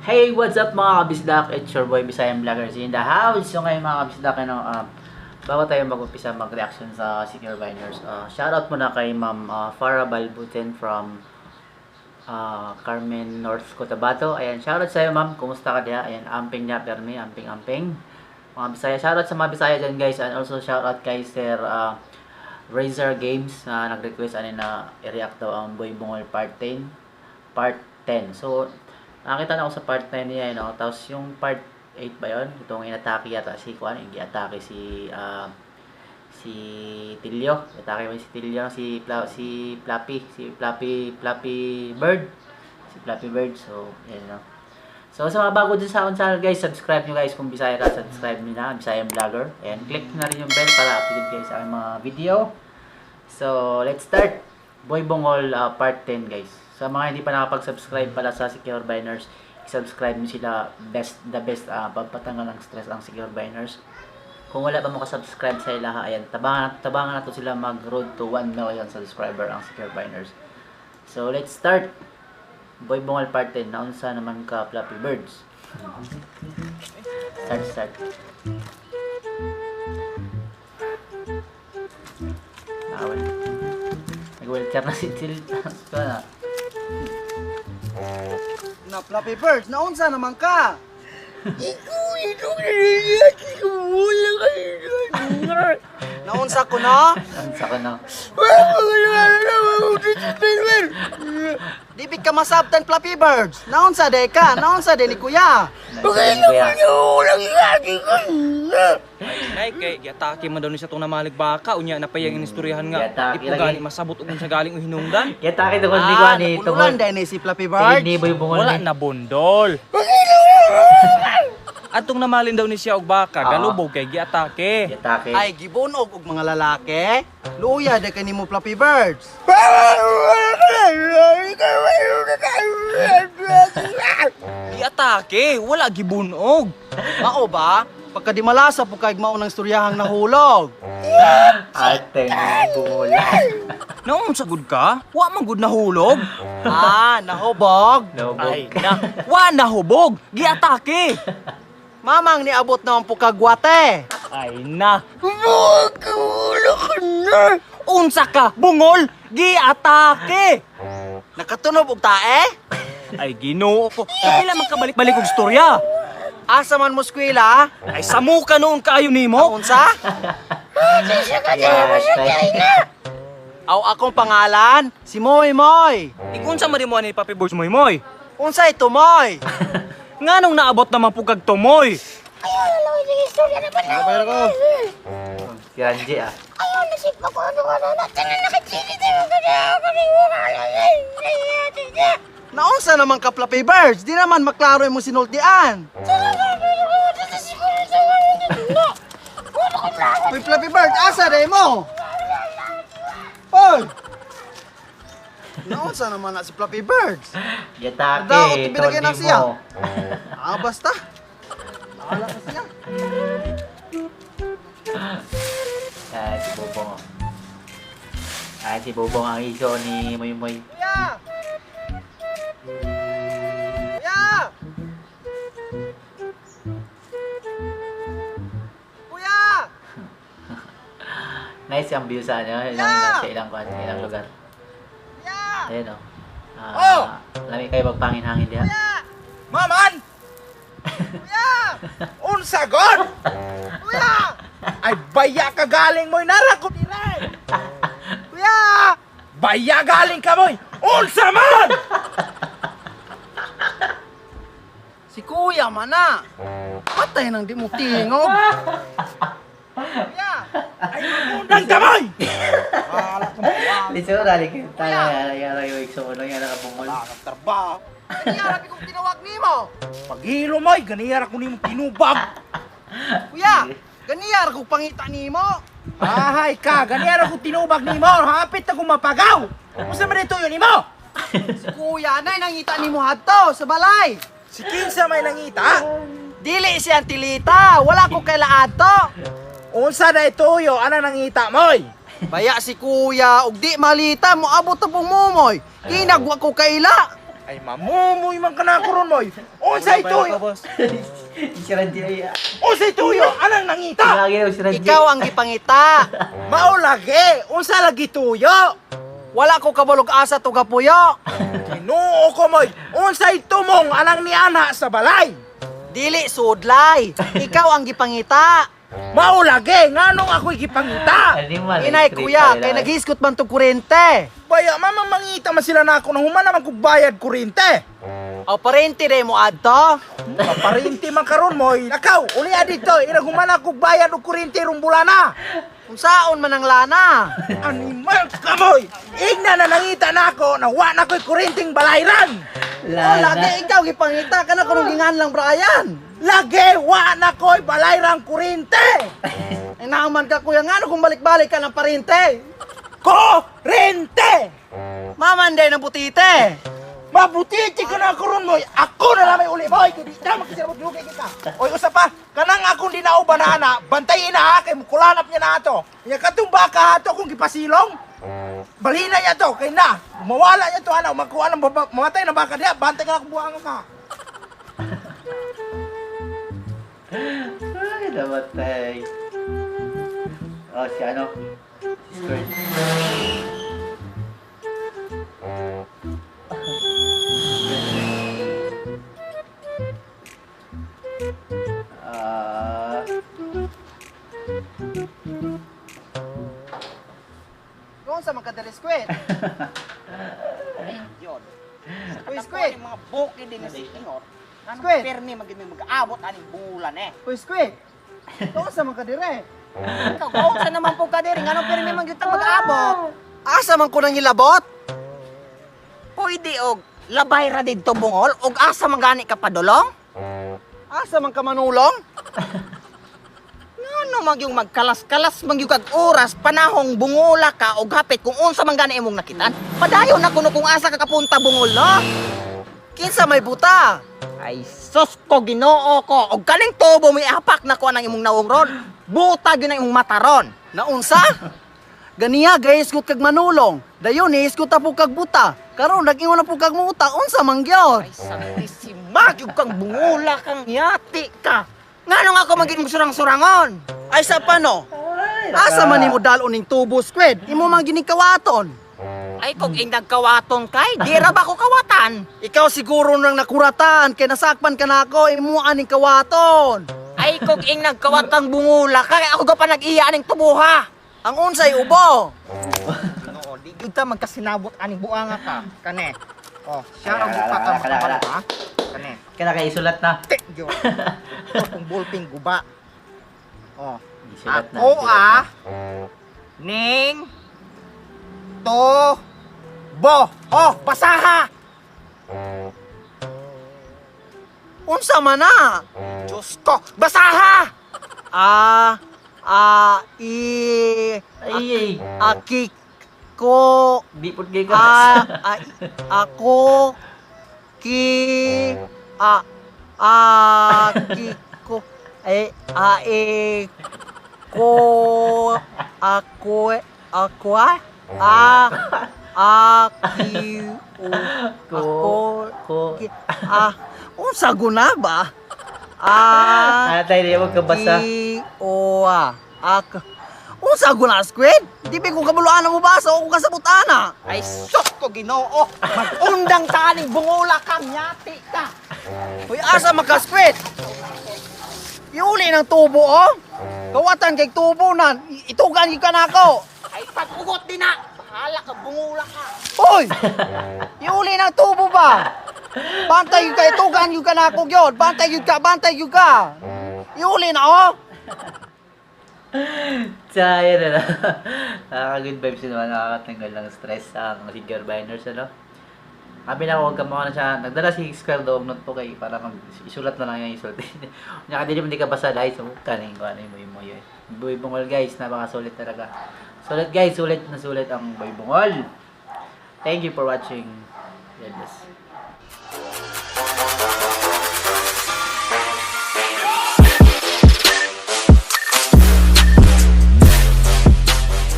Hey, what's up, mga kabisdak? It's your boy Bisayan Vloggers in the house. So ngayon, mga kabisdak, ano, bago tayo mag-umpisa mag-reaction sa Secure Biners, shoutout muna kay Ma'am Farah Balbuten from Carmen, North Cotabato. Ayan, shoutout sa'yo, ma'am. Kumusta ka diha? Ayan, amping niya, permi, amping amping. Mga Bisaya, shoutout sa mga Bisaya dyan, guys. And also shoutout kay Sir Razor Games na nag-request ano na i-react daw ang Boy Bungol Part 10. Part 10. So, nakakita na ako sa part 9 niya, no? Tapos yung part 8 ba yun? Itong inatake yata si Kuan, yung giatake si si Tilio. Atake mo si Tilio, si Flappy, si Flappy, Flappy Bird. Si Flappy Bird. So, yan, no? So, sa mga bago dun sa akong channel, guys, subscribe nyo, guys. Kung Bisaya ka, subscribe nyo na. Bisayan Vlogger. And click na rin yung bell para updated kayo sa aking mga video. So, let's start. Boy Bungol Part 10, guys. Sa mga hindi pa nakapag-subscribe pala sa Secure Biners, i-subscribe nyo sila. Best, the best, pampatanggal ng stress ang Secure Biners. Kung wala pa mo ka-subscribe sa ilaha, ayan, tabangan, tabangan na to sila mag-road to 1 million subscriber ang Secure Biners. So, let's start. Boy Bungol Part 10, naunsa naman ka, Flappy Birds? Start, start. Nakawal. Nag-wheelchair na si Til. Ito na. Na Flappy Birds, naunsa naman ka? Naunsa ko na? Naunsa ko na. Di ka masabtan, Flappy Birds. Naunsa de ka? Naunsa de ni kuya? Naunsa ni kuya. Nay, kay giatake man daw ni sa tong namalig baka unya na payang inistoryahan nga. Giatake Di po gani lagi. masabot og unsa galing o hinungdan. Kaya taki tungkol ni Kuan ni tungkol. Napululan de ni si Flappy Birds. Ni Boy Bungol Wala ni. na bondol. Atong namalin daw ni siya og baka, galubog kay giatake. Giatake. Ay, gibunog og mga lalaki. Luya de kanimo, Flappy Birds. Giatake, wala gibunog. Mao ba? Pagka di malasa po kay mao ng istoryahang nahulog. Ate ni Bungol. Naunsa gud ka? Wa man gud nahulog. Ah, nahubog. Nahubog. Ay na, wa nahubog, giatake. Mamang niabot naman po kagwate. Ay na. Unsa ka, bungol, giatake. Nakatunob og tae? Ay Ginoo ko. Pila man kabalik-balik og istorya. Asa man mo skwela? Ay samuka noon kaayo nimo. Naunsa? Giatake. Aw, akong pangalan, si Moy Moy. Ikunsa man mo ani Papi Boys Moy Moy. Unsa ito, Moy? Nganong naabot naman po kag tumoy? Si Ranji ah. Naunsa naman ka, Flappy Birds? Di naman maklaro imong sinultian. Uy, Flappy Bird, asa day mo? Hoy! Naunsa naman na si Flappy Birds? Giatake. Daot, Tungkol binagyan na ni siya. mo. Ah, basta. Bahala ka siya. Ay, si Bobong. Oh. Ay, si Bobong ang iso ni Moy Moy. Kuya! Kuya! Kuya! Nice ang view sa ano, ilang, ilang, sa ilang, kwan, ilang lugar. Kuya! Ayun oh. Ah, Oh! Lami kayo magpangin-hangin diha. Maman! Kuya! Unsa god? Kuya! Ay baya ka galing moy nara ko dire. Kuya! Baya galing ka moy. Unsa man? Si Kuya man na! Patay nang di mo tingog! Kuya! Ay magundang ka moy. Lisura, lagi tayo, yara yung ikso, ano, yara ka bungol. Trabaho. Kaniya rabi kong tinawag nimo! Paghilo moy, ganiyara ko nimo tinubag. Kuya! Ganiya ra kong pangita nimo! Ahay ka, ganiyara ko tinubag nimo. Hapit ako mapagaw. Unsa man ito yun nimo? Si Kuya nay nangita nimo hadto sa balay! Si kinsa may nangita? Dili si Antilita! Wala ko kaila adto! Unsa na ito yo ana nangita moy? Baya si Kuya og di malita moabot na pong mumoy. Kinagwa ko kaila. Ay mamumoy man ka na ako ron, moy. Unsay tuyo? Boss. Si Randy ay. Unsay tuyo? Anang nangita? Lagi daw si Randy. Ikaw ang gipangita. Mao lagi, unsa lagi tuyo? Wala ko kabalog asa to gapuyo. Ginoo ko, moy. Unsay tumong anang niana sa balay? Dili sudlay. Ikaw ang gipangita. Mao lagi, nganong ako'y gipangita? Animal. Inay trip kuya, pala. kay naghisgot man tong kurente. Baya, mama mangita man sila na ako na human naman kog bayad kurente. O parente re mo adto. Paparente man karon moy. Nakaw, uli dito, irag human ako bayad og kurente rong bulana. Unsaon man ang lana? Animal ka moy. Igna na nangita na ako na wa na ko'y kurenteng balayran. O Lana. lagi ikaw gipangita kana kuno gingan lang Brian. Lagi wa na ko'y balayrang kurente. Ay naaman ka kuya ngano kung balik-balik ka ng parente. Kurente! Mamanday ng butite. Mabutiti ko na ako ron, moy. Ako na lang may uli, moy. Kaya di na makisirabot dugay kita. Oy, usa pa. Kanang akong dinauban na ana, bantayin na ha, kay mukulanap niya na ato. Nya katong baka ato kung gipasilong. Balina niya to, kay na. Mawala niya to ana, makuha ng baba, mamatay na baka diha, bantay ka na kung buwangan ka. Ay, namatay. Oh, si ano? Si Squirt. Ah, Kung sa magkadali squid. Yun. Uy, squid. Ang mga bukid din si Inor. Anong Squid. permi magid may mag-aabot aning bulan eh. Uy, squid. Kung sa magkadire. Ikaw kaon sa naman po ka diri nganong permi man gyud ta mag-aabot. Asa man ko nang ilabot? Pwede og labay ra didto bungol og asa man gani ka padulong? Asa man ka manulong? Ngano man yung magkalas-kalas man gyud kag oras panahong bungula ka og hapit kung unsa man gani imong nakitaan. Padayon na kuno kung asa ka kapunta bungol no? Kinsa may buta? Ay sus ko Ginoo ko og kaning tubo may apak na ko anang imong nawong ron. Buta gyud ang imong mata ron. Naunsa? Ganiya gayisgot kag manulong. Dayon niisgot ta po kag buta. Karon nag-ingon na po kag muta, unsa man gyud? Ay, santisima, gyud kang bungula kang yati ka. Ngano nga ako maging surang-surangon? Ay sa pano? Asa man nimo dal-on ning tubo squid? Imo man ginikawaton. Ay, kung ing nagkawaton kay, di ra ba ko kawatan? Ikaw siguro nang nakuratan kay nasakpan ka nako imo aning kawaton. Ay, kung ing nagkawatang bungula ka, kay ako ga pa nag-iya aning tubuha. Ang unsay ubo. Ginoo, di gyud ta magkasinabot aning buanga ka. Kane. Oh, siya ra Wala, gyud pa ka wala, wala, wala. makabalo, ha? Kane. Kaya kay isulat na. Te, gyud. Ito kung ballpen guba. Oh. Isulat na. Ako isulat na. ah, ning, to, bo. Oh, basaha! Unsa man na? Diyos ko, basaha! A a i Ay, ay. aki ko Di pud kay ka. a, a ako ki a a ki ko e a e ko ako ako a a a ki o Ko ako ko. ki a unsa guna ba a Atay, di mo kabasa. ki o a ak unsa guna squid di ba ko kabuluan mo basa o ko kasabot ana? Ay, sus ko, Ginoo! Mag-undang ta aning bungula ka, nyati ka! Uy, asa maka-squid? Iuli ng tubo, oh. Kawatan kay tubo na. Itugan gyud ka na ako. Ay, pag-ugot din na! Bahala ka, bungula ka! Uy! Iuli ng tubo ba? Bantay gyud ka, itugan gyud ka na ako gyud. Bantay gyud ka, bantay gyud ka. Iuli na, oh. Sayang na. Nakaka-good vibes yun naman. Nakakatanggal ng stress ang Singer Binders, ano? Sabi na huwag ka muna siya. Nagdala si Square daw og notebook kay para mag isulat na lang yung isulat. Nya dili mo di ka basa dahil so kaning ko ano yung boy mo yun. Boy Bungol guys, napaka-solid talaga. Solid guys, sulit na sulit ang Boy Bungol. Thank you for watching. God bless.